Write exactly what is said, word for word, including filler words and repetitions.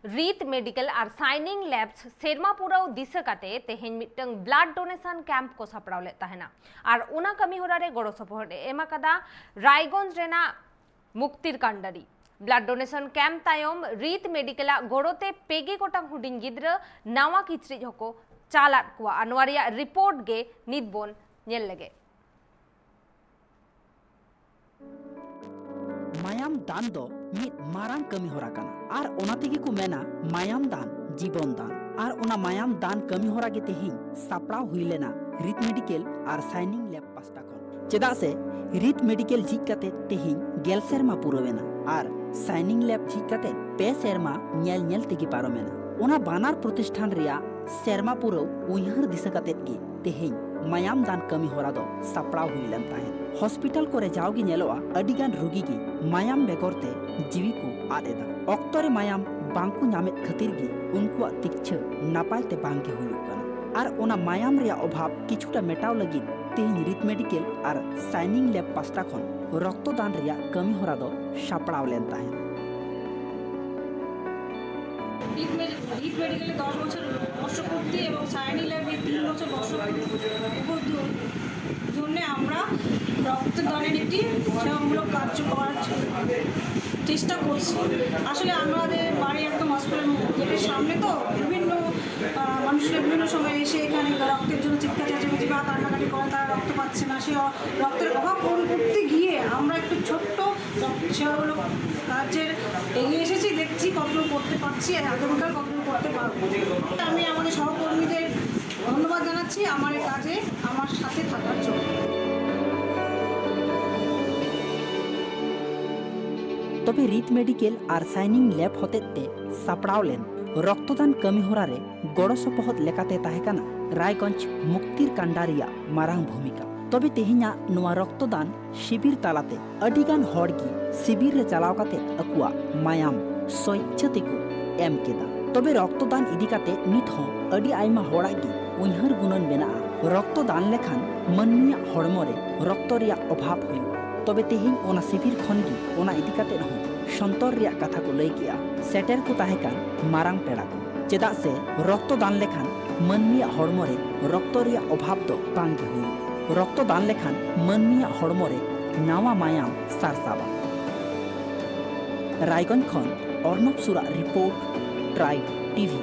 ᱨᱤᱛ medical ᱟᱨ ᱥᱟᱭᱱᱤᱝ labs ᱥᱮᱨᱢᱟ ᱯᱩᱨᱟᱹᱣ ᱫᱤᱥᱟᱹ ᱠᱟᱛᱮ ᱛᱮᱦᱮᱧ ᱢᱤᱫᱴᱟᱝ ᱵᱞᱟᱰ ᱰᱳᱱᱮᱥᱚᱱ ᱠᱮᱢᱯ ᱠᱚ ᱥᱟᱯᱲᱟᱣ ᱞᱮᱫ ᱛᱟᱦᱮᱱᱟ᱾ ᱟᱨ ᱚᱱᱟ ᱠᱟᱹᱢᱤ ᱦᱚᱨᱟ ᱨᱮ ᱜᱚᱲᱚ ᱥᱚᱯᱚᱦᱚᱫ ᱮ ᱮᱢ ᱟᱠᱟᱫᱟ ᱨᱟᱭᱜᱚᱸᱡᱽ ᱨᱮᱱᱟᱜ ᱢᱩᱠᱛᱤᱨ ᱠᱟᱱᱰᱟᱨᱤ᱾ ᱵᱞᱟᱰ ᱰᱳᱱᱮᱥᱚᱱ ᱠᱮᱢᱯ ᱛᱟᱭᱚᱢ ᱨᱤᱛ ᱢᱮᱰᱤᱠᱮᱞᱟᱜ ᱜᱚᱲᱚ ᱛᱮ ᱯᱮ ᱜᱮ ᱜᱚᱴᱟᱝ ᱦᱩᱰᱤᱧ ᱜᱤᱫᱽᱨᱟᱹ ᱱᱟᱣᱟ ᱠᱤᱪᱨᱤᱡ ᱦᱚᱸᱠᱚ ᱪᱟᱞ ᱟᱫ ᱠᱚᱣᱟ᱾ ᱟᱨ ᱱᱚᱣᱟ ᱨᱮᱭᱟᱜ ᱨᱤᱯᱳᱨᱴ ᱜᱮ ᱱᱤᱛ ᱵᱚᱱ ᱧᱮᱞ ᱞᱮᱜᱮ᱾ ᱢᱟᱭᱟᱢ ᱫᱟᱱ ᱫᱚ ᱢᱤᱫ ᱢᱟᱨᱟᱝ ᱠᱟᱹᱢᱤ ᱦᱚᱨᱟ ᱠᱟᱱᱟ, ᱟᱨ ᱚᱱᱟ ᱛᱮᱜᱮ ᱠᱚ ᱢᱮᱱᱟ ᱢᱟᱭᱟᱢ ᱫᱟᱱ ᱡᱤᱵᱚᱱ ᱫᱟᱱ᱾ ᱟᱨ ᱚᱱᱟ ᱢᱟᱭᱟᱢ ᱫᱟᱱ ᱠᱟᱹᱢᱤ ᱦᱚᱨᱟ ᱜᱮ ᱛᱮᱦᱮᱧ ᱥᱟᱯᱲᱟᱣ ᱦᱩᱭ ᱞᱮᱱᱟ ᱨᱤᱛ ᱢᱮᱰᱤᱠᱮᱞ ᱟᱨ ᱥᱟᱭᱱᱤᱝ ᱞᱮᱵ ᱯᱟᱥᱴᱟ ᱠᱷᱚᱱ᱾ ᱪᱮᱫᱟᱜ ᱥᱮ ᱨᱤᱛ ᱢᱮᱰᱤᱠᱮᱞ ᱡᱷᱤᱡ ᱠᱟᱛᱮ ᱛᱮᱦᱮᱧ ᱜᱮᱞ ᱥᱮᱨᱢᱟ ᱯᱩᱨᱟᱹᱣ ᱮᱱᱟ ᱟᱨ ᱥᱟᱭᱱᱤᱝ ᱞᱮᱵ ᱡᱷᱤᱡ ᱠᱟᱛᱮ ᱯᱮ ᱥᱮᱨᱢᱟ ᱧᱮᱞ ᱧᱮᱞ ᱛᱮᱜᱮ ᱯᱟᱨᱚᱢ ᱮᱱᱟ᱾ ᱚᱱᱟ ᱵᱟᱱᱟᱨ ᱯᱨᱚᱛᱤᱥᱴᱷᱟᱱ ᱨᱮᱭᱟᱜ ᱥᱮᱨᱢᱟ ᱯᱩᱨᱟᱹᱣ ᱩᱭᱦᱟᱹᱨ ᱫᱤᱥᱟᱹ ᱠᱟᱛᱮᱫ ᱜᱮ ᱛᱮᱦᱮᱧ ᱢᱟᱭᱟᱢ ᱫᱟᱱ ᱠᱟᱹᱢᱤ ᱦᱚᱨᱟ ᱫᱚ ᱥᱟᱯᱲᱟᱣ ᱦᱩᱭ ᱞᱮᱱ ᱛᱟᱦᱮᱸᱫ᱾ ᱦᱚᱥᱯᱤᱴᱟᱞ ᱠᱚᱨᱮ ᱡᱟᱣᱜᱮ ᱧᱮᱞᱚᱜᱼᱟ, ᱟᱹᱰᱤ ᱜᱟᱱ ᱨᱩᱜᱤ ᱜᱮ ᱢᱟᱭᱟᱢ ᱵᱮᱜᱚᱨ ᱛᱮ ᱡᱤᱣᱤ ᱠᱚ ᱟᱫ ᱮᱫᱟ᱾ ᱚᱠᱛᱚ ᱨᱮ ᱢᱟᱭᱟᱢ ᱵᱟᱝ ᱠᱚ ᱧᱟᱢᱮᱫ ᱠᱷᱟᱹᱛᱤᱨ ᱜᱮ ᱩᱱᱠᱩᱣᱟᱜ ᱛᱤᱠᱪᱷᱟᱹ ᱱᱟᱯᱟᱭ ᱛᱮ ᱵᱟᱝ ᱜᱮ ᱦᱩᱭᱩᱜ ᱠᱟᱱᱟ᱾ ᱟᱨ ᱚᱱᱟ ᱢᱟᱭᱟᱢ ᱨᱮᱭᱟᱜ ᱚᱵᱷᱟᱵᱽ ᱠᱤᱪᱷᱩᱴᱟ ᱢᱮᱴᱟᱣ ᱞᱟᱹᱜᱤᱫ ᱛᱮᱦᱮᱧ ᱨᱤᱛ ᱢᱮᱰᱤᱠᱮᱞ ᱟᱨ ᱥᱟᱭᱱᱤᱝ ᱞᱮᱵ ᱯᱟᱥᱴᱟ ᱠᱷᱚᱱ ᱨᱚᱠᱛᱚ ᱫᱟᱱ ᱨᱮᱭᱟᱜ ᱠᱟᱹᱢᱤ ᱦᱚᱨᱟ ᱫᱚ ᱥᱟᱯᱲᱟᱣ ᱞᱮᱱ ᱛᱟᱦᱮᱸᱫ᱾ রিট মেডি-, রিট মেডিকেলে দশ বছর বর্ষপূর্তি এবং সায়নী ল্যাবে তিন বছর বর্ষপূর্তি উপলব্ধ জন্য আমরা রক্তদানের একটি সেবামূলক কার্য করার চেষ্টা করছি। আসলে আমাদের বাড়ি একদম হসপিটাল গেটের সামনে, তো বিভিন্ন, আহ, মানুষরা বিভিন্ন সময় এসে এখানে রক্তের জন্য চিৎকার চেঁচামেচি বা কান্নাকাটি করে, তারা রক্ত পাচ্ছে না। সেই অ-, রক্তের অভাব পূরণ করতে গিয়ে আমরা একটু ছোট্ট রক্ত সেবামূলক কাজের এগিয়ে এসেছি, দেখছি কতদূর করতে পারছি আর আগামীকাল কতদূর করতে পারবো। আমি আমাদের সহকর্মীদের ধন্যবাদ জানাচ্ছি আমার এই কাজে আমার সাথে থাকার জন্য। ᱛᱚᱵᱮ ᱨᱤᱛ ᱢᱮᱰᱤᱠᱮᱞ ᱟᱨ ᱥᱟᱭᱱᱤᱝ ᱞᱮᱵ ᱦᱚᱛᱮᱡ ᱛᱮ ᱥᱟᱯᱲᱟᱣ ᱞᱮᱱ ᱨᱚᱠᱛᱚᱫᱟᱱ ᱠᱟᱹᱢᱤ ᱦᱚᱨᱟ ᱨᱮ ᱜᱚᱲᱚ ᱥᱚᱯᱚᱦᱚᱫ ᱞᱮᱠᱟᱛᱮ ᱛᱟᱦᱮᱸ ᱠᱟᱱᱟ ᱨᱟᱭᱜᱚᱸᱡᱽ ᱢᱩᱠᱛᱤᱨ ᱠᱟᱱᱰᱟ ᱨᱮᱭᱟᱜ ᱢᱟᱨᱟᱝ ᱵᱷᱩᱢᱤᱠᱟ᱾ ᱛᱚᱵᱮ ᱛᱮᱦᱮᱧᱟᱜ ᱱᱚᱣᱟ ᱨᱚᱠᱛᱚᱫᱟᱱ ᱥᱤᱵᱤᱨ ᱛᱟᱞᱟᱛᱮ ᱟᱹᱰᱤ ᱜᱟᱱ ᱦᱚᱲ ᱜᱮ ᱥᱤᱵᱤᱨ ᱨᱮ ᱪᱟᱞᱟᱣ ᱠᱟᱛᱮ ᱟᱠᱚᱣᱟᱜ ᱢᱟᱭᱟᱢ ᱥᱚᱭᱤᱪᱪᱷᱟᱹ ᱛᱮᱠᱚ ᱮᱢ ᱠᱮᱫᱟ᱾ ᱛᱚᱵᱮ ᱨᱚᱠᱛᱚᱫᱟᱱ ᱤᱫᱤ ᱠᱟᱛᱮ ᱱᱤᱛ ᱦᱚᱸ ᱟᱹᱰᱤ ᱟᱭᱢᱟ ᱦᱚᱲᱟᱜ ᱜᱮ ᱩᱭᱦᱟᱹᱨ ᱜᱩᱱᱟᱹᱱ ᱢᱮᱱᱟᱜᱼᱟ, ᱨᱚᱠᱛᱚᱫᱟᱱ ᱞᱮᱠᱷᱟᱱ ᱢᱟᱹᱱᱢᱤᱭᱟᱜ ᱦᱚᱲᱢᱚ ᱨᱮ ᱨᱚᱠᱛᱚ ᱨᱮᱭᱟᱜ ᱚᱵᱷᱟᱵᱽ ᱦᱩᱭᱩᱜᱼᱟ᱾ ᱛᱚᱵᱮ ᱛᱮᱦᱮᱧ ᱚᱱᱟ ᱥᱤᱵᱤᱨ ᱠᱷᱚᱱ ᱜᱮ ᱚᱱᱟ ᱤᱫᱤ ᱠᱟᱛᱮ ᱦᱚᱸ ᱥᱚᱱᱛᱚᱨ ᱨᱮᱭᱟᱜ ᱠᱟᱛᱷᱟ ᱠᱚ ᱞᱟᱹᱭ ᱠᱮᱜᱼᱟ ᱥᱮᱴᱮᱨ ᱠᱚ ᱛᱟᱦᱮᱸ ᱠᱟᱱ ᱢᱟᱨᱟᱝ ᱯᱮᱲᱟ ᱠᱚ᱾ ᱪᱮᱫᱟᱜ ᱥᱮ ᱨᱚᱠᱛᱚ ᱫᱟᱱ ᱞᱮᱠᱷᱟᱱ ᱢᱟᱹᱱᱢᱤᱭᱟᱜ ᱦᱚᱲᱢᱚ ᱨᱮ ᱨᱚᱠᱛᱚ ᱨᱮᱭᱟᱜ ᱚᱵᱷᱟᱵᱽ ᱫᱚ ᱵᱟᱝ ᱜᱮ ᱦᱩᱭᱩᱜ᱾ ᱨᱚᱠᱛᱚ ᱫᱟᱱ ᱞᱮᱠᱷᱟᱱ ᱢᱟᱹᱱᱢᱤᱭᱟᱜ ᱦᱚᱲᱢᱚ ᱨᱮ ᱱᱟᱣᱟ ᱢᱟᱭᱟᱢ ᱥᱟᱨᱥᱟᱣᱟ᱾ ᱨᱟᱭᱜᱚᱸᱡᱽ ᱠᱷᱚᱱ ᱚᱨᱱᱚᱵ ᱥᱩᱨᱟᱜ ᱨᱤᱯᱳᱨᱴ, ᱴᱨᱟᱭᱤᱵᱽ ᱴᱤᱵᱷᱤ᱾